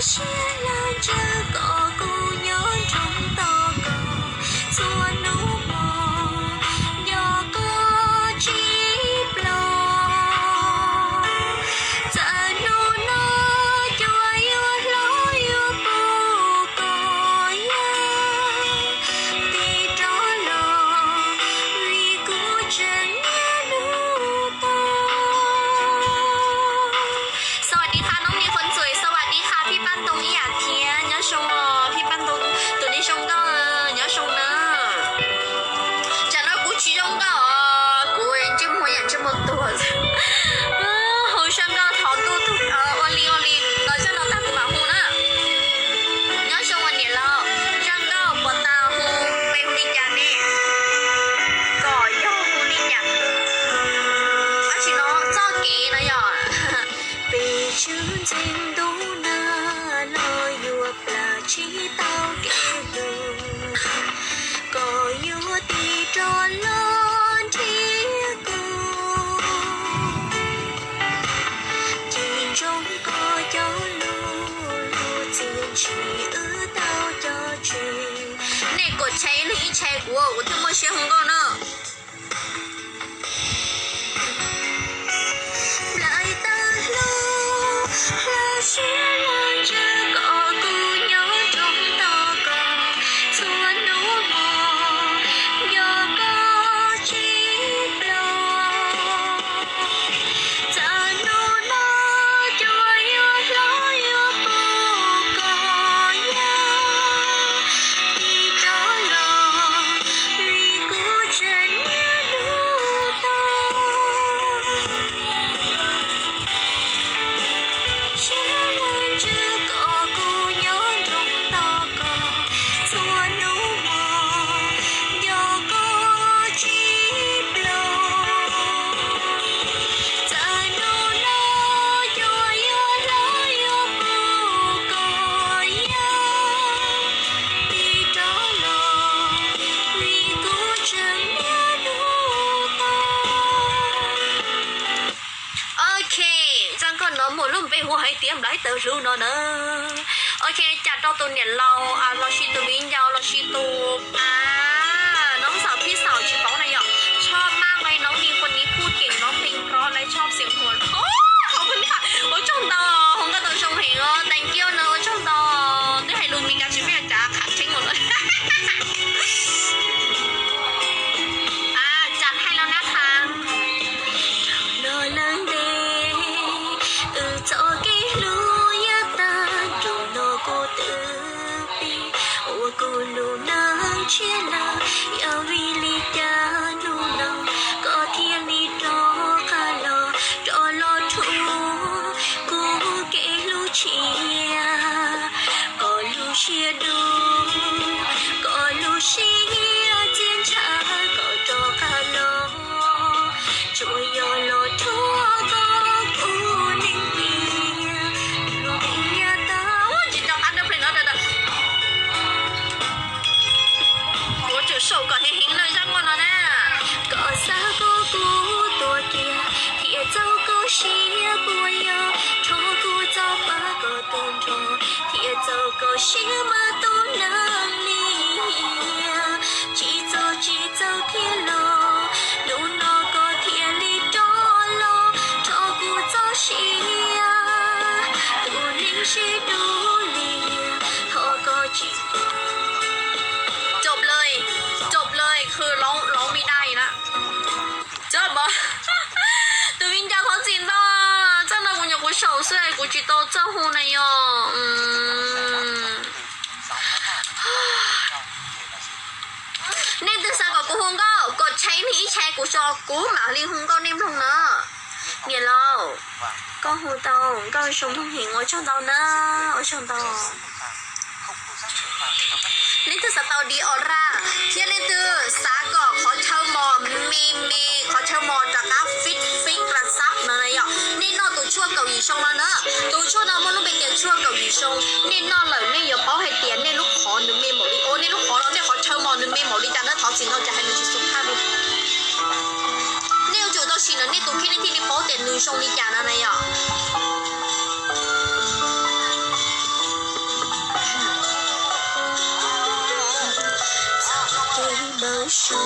Siab laj ntsawg kom kuv nyob nroog tos koj txhua hnub hmo, nco koj tsis ploj. Txawm hnub no cua yuav hlob yuav poob, koj yeej tig rov los, vim kuv tseem niaj hnub tos. สวัสดีค่ะ น้องนิวคนสวย สวัสดีค่ะ พี่ปั้นตรง ib yam thiab นอชง os พี่ปั้นตรง tus neeg zoo nkauj นอชง na. Tsam no kuv tsis zoo nkauj os, kuv ntsej muag yam ntsej muag tuag. Hu zoo nkauj thov ntuj ua li ua li los zaj no tag kuv mam hu na. Nyob zoo ua niam laus, zoo nkauj puas tau hu, peb hu li cas ne? Kom yog hu li cas? Tab sis no txoj kev no yog peb tswv ntxeev ntuj na, los yuav plam tsis tau kev hlub, koj yuav tig rov los nrhiav kuv, cim ntsoov koj cov lus, lub txiaj ntsim wb tau cog tseg. Nej kuam tshais leej ib tshais kuv, kuv thiaj muaj siab hu nkauj na. Nplaim tawm hlub, hlawv siab laj ntsawg kom kuv nyob nroog tos koj txhua hnub hmo, nco koj tsis ploj. Txawm hnub no cua yuav hlob yuav poob, koj yeej tig rov los, vim kuv tseem niaj hnub tos. Siab laj ntsawg kom kuv nyob nroog tos koj txhua hnub hmo, nco koj tsis ploj. Txawm hnub no cua yuav hlob yuav poob, koj yeej tig rov los, vim kuv tseem niaj hnub tos. Ok, zaj nkauj no muaj lub npe hu hais tias Nplaim tawm hlub no na. Ok, cas rau tus niam laus los sis tus viv ncaus los sis tus a, noob xaum phij xaum tsis paub na yom, ชอบมากเลย น้องนิวคนนี้พูดเก่งร้องเพลงเพราะ และชอบเสียงหัวเราะ Ua tsaug ntau, hu nkauj tau zoo heev os, thank you na, ua tsaug ntau. Twb hais lus Meskas tsis pheej cav khav theeb mus lawm. Cas thaij los nab tha. Rau no lawm ntev, wb txoj kev hlub yav tag, rau no kuv twb pib ua kuv lub neej tshiab lawm. Yog vim li cas hnub no koj thiaj li rov qab los, rov los rhuav kuv kev hlub tshiab, koj lub siab dub, koj lub siab txias ntshav, koj rov qab los tsuas yog los rhuav koj kuv neej tiag. Lub neej yav tag, tsis nco qab nrog ple no. Ua tsaug kom heev heev na zaj nkauj no na. Koj xa koj kuv tuag kiag thiaj txaus koj siab puas yog, rho kuv txoj pam koj tus nraug thiaj txaus koj siab mas tus neeg li. Tsis txaus tsis txaus thiab los, hnub no koj thiaj li rov los rho kuv txoj sia, tus neeg sib dub li, thov koj tsis Jauv lawm, jauv lawm, khw laub mi dai na. Txhob mas, tus viv ncaus thov txim ntau, txoj no kuv nyuam qhuav saum xwb kuv tsis tau txawj hu na yom. Nej twg xav kom kuv hu nkauj, kom tshais ib tshais kuv so kuv mam li hu nkauj nej mloog na. Niam laus, koj hu tau nkauj zoo mloog heev, ua tsaug ntau na, ua tsaug ntau. Nej twg xav tau di o raj thiab nej twg xav kom qhov chaw mos me me, qhov chaw mos rov qab fit fit ra xab no na yom, nej noj tus tshuaj kaum yim xyoo no na. Tus tshuaj no muaj lub npe tias tshuaj kaum yim xyoo. Nej noj lawm nej yuav paub hais tias nej lub qhov nws me npaum li, nej lub qhov los nej qhov chaw mos nws me npaum li cas na, thov txim ntau ces hais lus tsis xub thaj li. Nej yuav tsum tau sim no nej tus kheej nej thiaj li paub tias nws zoo li cas no na yom. Xeev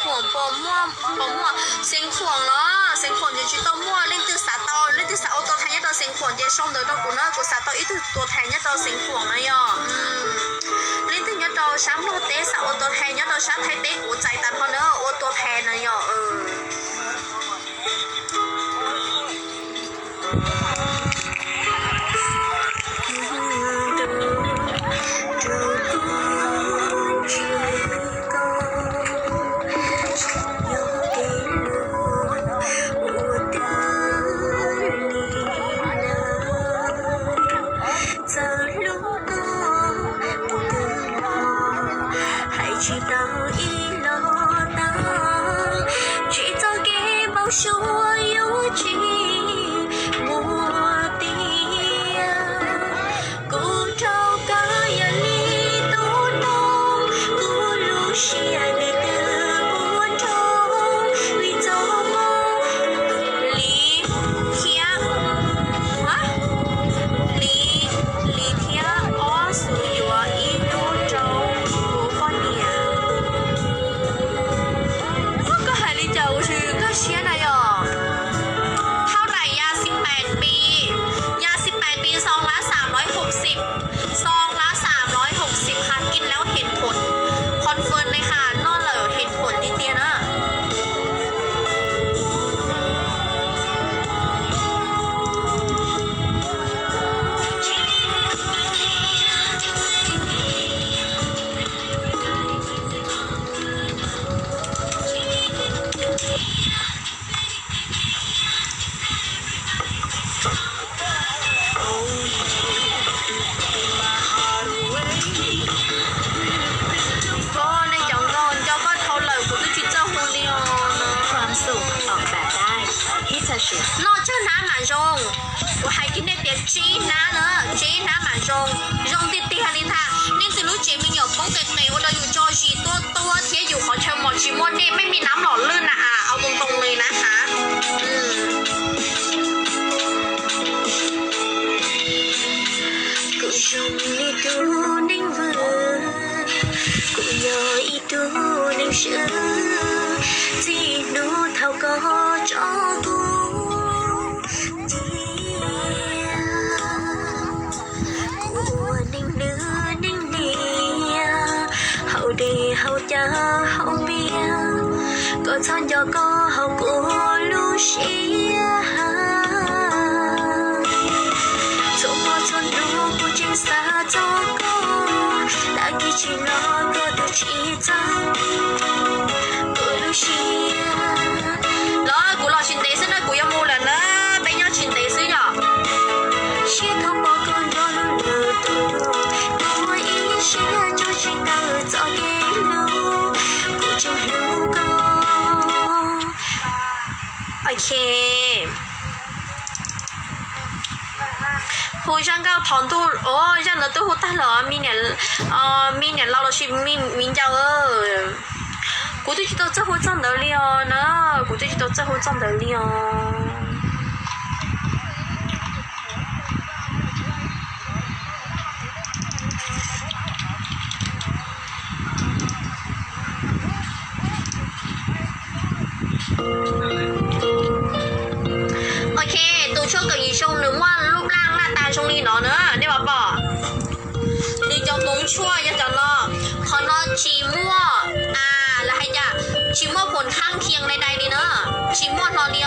Khuam puas muaj? Xeev Khuam los, Xeev Khuam ces tsis tau muaj. Leej twg xav tau, leej twg xav ua tua thais nyob rau Xeev Khuam ces sau ntawv rau kuv na, kuv xav tau ib tug tua thais nyob rau Xeev Khuam na yom. Leej twg nyob rau sab Nplog teb xav ua tua thais nyob rau sab Thaib teb kuv txais tas nrho na, ua tua thais na yom. Txawm hlub koj mus twg los hais tsis tau ib los tau, tsis txoj kev npau suav yuav tsis muaj tiag. Kuv rau koj yog li tub ntoo, kuv lub siab nws twb puas rau, vim txoj hmoo li thiab, li, li thiab ob xuv yuav ib lub rau kuv poj niam. Koj hais li cas ua si koj siab na yom? Thauj daim ya xib pais pi, ya xib pais pi xoo lab xam loj hum xib, xoo lab xam loj hum xib has kij laub hem phuam, confirm li has noj lawm hem phuam tiag tiag na. Koj nej cov nkauj nco koj dhau lawm kuv twb tsis txawj hu li os. Noj tsawg hnab mam zoo. Kuv hais kiag nej tias tsib hnab na, tsib hnab mam zoo. Zoo tiag tiag li ntag. Nej tus lub tsev me nyuam poob qes qes ua rau yus tso zis tuaj tuaj thiab yus qhov chaw mos tsis muaj dej, mej me nab lom lwj na a, au too too li na ha. Kuv zoo li tus neeg vwm, kuv yog ib tug neeg swb, txij hnub thaum koj tso kuv cia. Kuv ua neeg nws neeg niam, haus dej haus cawv haus npias, koj txhob nco koj haus kuv lub siab. Txhua hmo txhua hnub kuv tseem xav txog koj, tag kis tsis los koj twb tsis txawj kuv lub siab. Los kuv los tsis ntev xwb na, kuv yuav mus lawm na, peb nyob tsis ntev xwb yom. Siab thoob pom koj nrog lub lwm tus, kuv ua ib siab tso tsis tawm txoj kev hlub, kuv tseem hlub koj. Ok. Hu zaj nkauj thov ntuj, o, zaj ntawd twb hu tag lawm, me niam laus lossis me viv ncaus. Kuv twb tsis tau txawj hu txoj ntawd li os na, kuv twb tsis tau txawj hu txoj ntawd li os. Ok, tus tshuaj kawm yim xyoo nws muaj lub plaj laj tas zoo li no na, nej puas pom? Nws cov hmoov tshuaj yog cov no, qhov no tsis muaj, a, lawv hais tias tsis muaj phuam khab khias dai dai li na, tsis muaj hlo li os.